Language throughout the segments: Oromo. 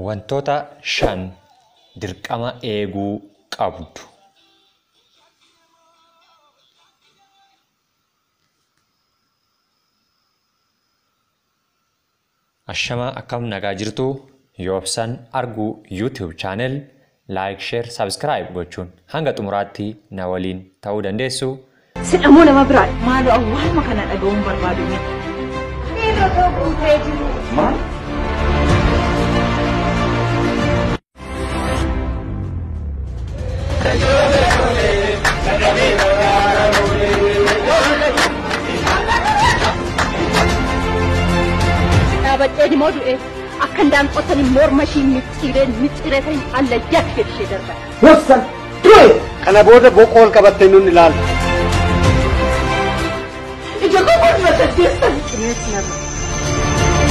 Wantoota 5 dirqama eeguu qabdu. Ashama akkam nagaa jirtu Yoobsan Arguu YouTube channel like, share, subscribe gochuun hanga xumuraatti na waliin ta'uu dandeessu. Sidhamuu nama biraa Maaloo awwaaluma kana dhaga'uun barbaadu miti. Dhiirri otoo guutee jiru. Maal? Dhaabadhee immoo du'e akka indaanqotanii morma ishii micciiree micciiree ta'in allayyaatti gadi ishee darban. Yobsan du'e! Kana booda boqool qabattee nun ilaalu. Ija koo morma saddeessan qineensi narra.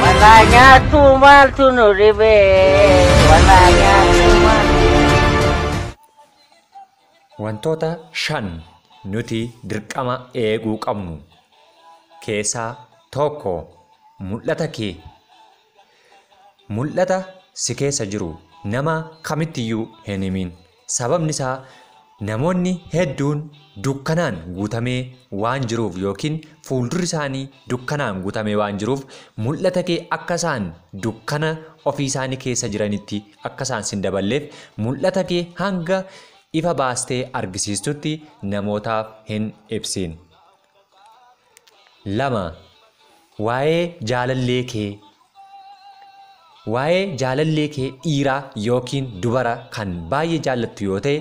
Walaa nyaatu maaltu nu dhibee? Walaa nyaatu maaltu. Wantoota 5 nuti dirqama eeguu qabnu keessaa tokko mul'ata kee. Mul'ata si keessa jiru nama kamittiyyuu hin himin. Sababni isaa namoonni hedduun dukkanaan guutamee waan jiruuf yookiin fuuldurri isaanii dukkanaan guutamee waan jiruuf mul'ata kee akka isaan dukkana ofii isaanii keessa jiranitti akka isaan sin daballeef mul'ata kee hanga ifa baastee argisiistutti namootaaf hin ibsin. 2. Waa'ee jaalallee kee. Waa'ee jaalallee kee dhiiraa yookiin dubara kan baay'ee jaallattu yoo ta'e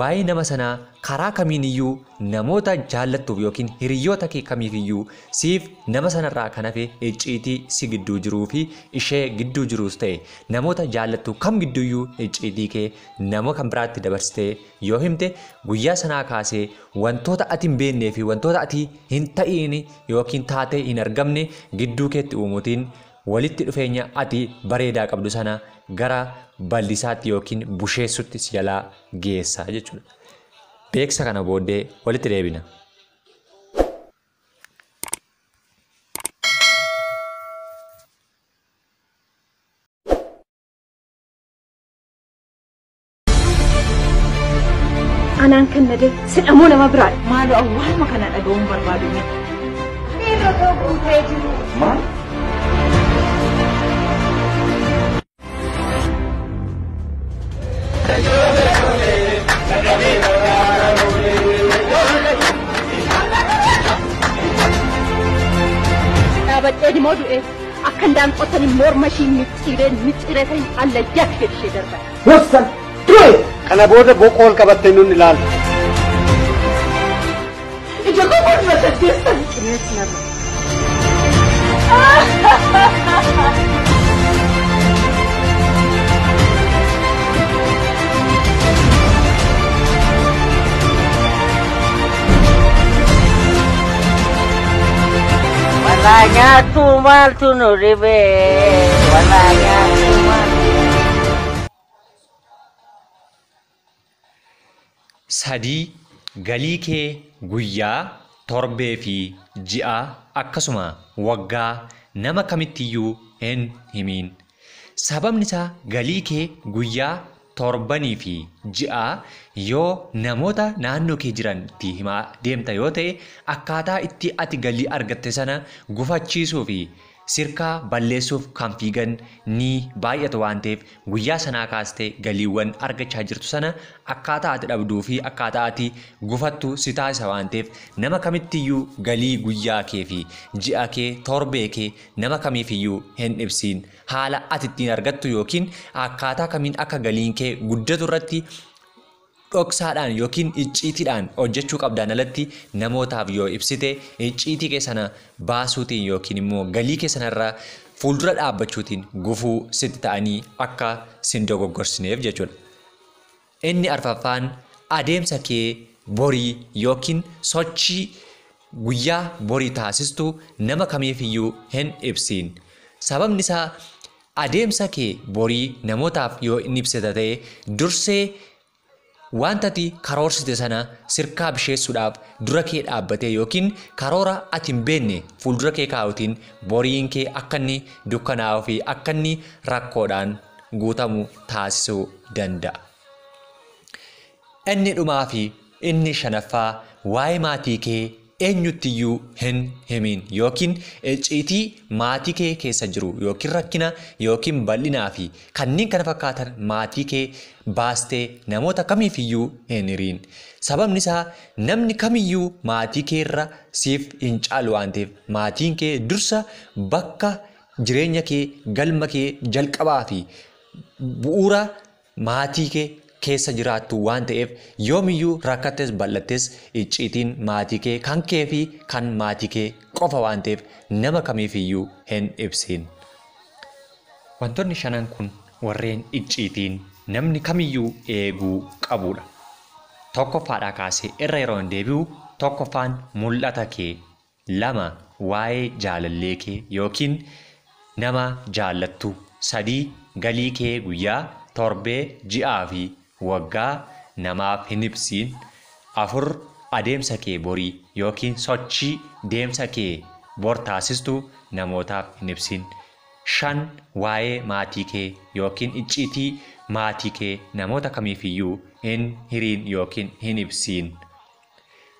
waa'ee nama sanaa karaa kamiiniyyuu namoota jaallattuuf yookiin hiriyoota kee kamiifiyyuu siif nama sanarraa kan hafe icciitii si gidduu jiruu fi ishee gidduu jiruus ta'e namoota jaallattu kam gidduuyyuu icciitii kee nama kan biraatti dabarsitee yoo himte guyyaa sanaa kaasee wantoota ati hin beeknee fi wantoota ati hin ta'iin yookiin taatee hin argamne gidduu keetti uumuutiin walitti dhufeenya ati bareedaa qabdu sana gara bal'isaatti yookiin busheessutti si jalaa geessa jechuudha. Beeksisa kana booddee walitti deebina. Anaan kan na dee sidhamuu nama biraa Maaloo awwaaluma kana dhaga'uun barbaadu miti. Dhiirri otoo guutee jiru. Maal? Dhaabadhee immoo du'e akka indaanqotanii morma ishii micciiree micciiree ta'in allayyaatti gadi ishee darban. Yobsan du'e! Kana booda boqool qabattee nun ilaalu. Ija koo morma saddeessan qineensi narra. Walaa nyaatu maaltu nu dhibee? Walaa nyaatu maaltu. 3. Galii kee guyyaa, torbee fi ji'a akkasuma waggaa nama kamittiyyuu hin himiin. Sababni isaa galii kee guyyaa, torbanii fi ji'a yoo namoota naannoo kee jiranitti himaa deemta yoo ta'e akkaataa itti ati galii argatte sana gufachiisuu fi sirkaa balleessuuf kan fiigan ni baay'atu waan ta'eef guyyaa sanaa kaastee galiiwwan argachaa jirtu sana akkaataa ati dhabduu fi akkaataa ati gufattu si taasisa waan ta'eef nama kamittiyyuu galii guyyaa kee fi ji'a kee torbee kee nama kamiifiyyuu hin ibsiin. Haala ati ittiin argattu yookiin akkaataa kamiin akka galiin kee guddatu irratti dhoksaadhaan yookiin icciitiidhaan hojjechuu qabdaan alatti namootaaf yoo ibsite icciitii kee sana baasuutiin yookiin immoo galii kee sanarra fuuldura dhaabbachuutiin gufuu sitti ta'anii akka sin dogoggorsineef jechuudha. Inni arfaffaan adeemsa kee borii yookiin sochii guyyaa borii taasistu nama kamiifiyyuu hin ibsiin. Sababni isaa Adeemsa kee borii namootaaf yoo inni ibsita ta'e dursee wanta ati karoorsite sana sirkaa bisheessuudhaaf dura kee dhaabbatee yookiin karoora ati hin beekne fuuldura kee kaa'uutiin boriin kee akka inni dukkanaa'uu fi akka inni rakkoodhaan guutamu taasisuu danda'a. Inni dhumaa fi inni shanaffaa waa'ee maatii kee eenyuttiyyuu hin himin yookiin icciitii maatii kee keessa jiru yookiin rakkina yookiin bal'inaa fi kanneen kana fakkaatan maatii kee baastee namoota kamiifiyyuu hin hiriin. Sababni isaa namni kamiyyuu maatii keerra siif hin caalu waan ta'eef maatiin kee dursa bakka jireenya kee galma kee jalqabaa fi bu'uura maatii kee keessa jiraattu waan ta'eef yoomiyyuu rakkattes bal'attes icciitiin maatii kee kan kee fi kan maatii kee qofa waan ta'eef nama kamiifiyyuu hin ibsin. Wantoonni shanan kun warreen icciitiin namni kamiyyuu eeguu qabudha. Tokkoffaadhaa kaasee irra yeroo hin deebi'u tokkoffaan mul'ata kee, 2 waa'ee jaalallee kee yookiin nama jaallattu, 3 galii kee guyyaa, torbee, ji'aa fi waggaa namaaf hin ibsiin, 4 adeemsa kee borii yookiin sochii deemsa kee bor taasistu namootaaf hin ibsiin, 5 waa'ee maatii kee yookiin icciitii maatii kee namoota kamiifiyyuu hin hiriin yookiin hin ibsiin.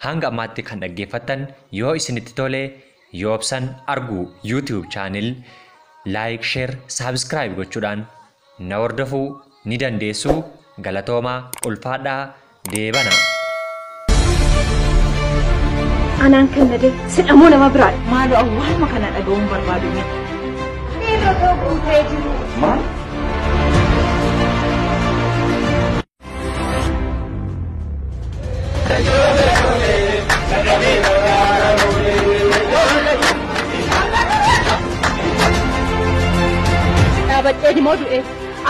Hanga ammaatti kan dhaggeeffattan yoo isinitti tole Yoobsan Argu YouTube channel like, share, subscribe gochuudhaan na hordofuu ni dandeessu. Galatoomaa, ulfaadhaa, deebana. Anaan kan na dee sidhamoo nama biraadha. Maaloo awwaaluma kana dhaga'uun barbaadu miti. Dhiirri otoo guutee jiru. Maal? Dhaabadhee immoo du'e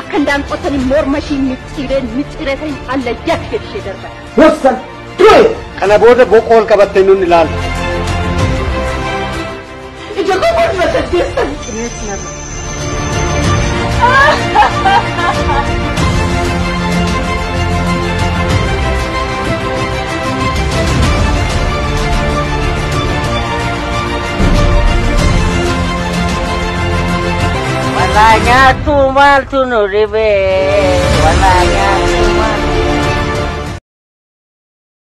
akka hindaanqotanii morma ishii micciiree micciiree ta'in allayyaatti gadi ishee darbata. Gorsan du'e! Kana booda boqoo ol qabattee nun ilaalu. Ija koo morma saddeessan qineensi narra. Walaa nyaattu maaltu nu dhibee? Walaa nyaattu.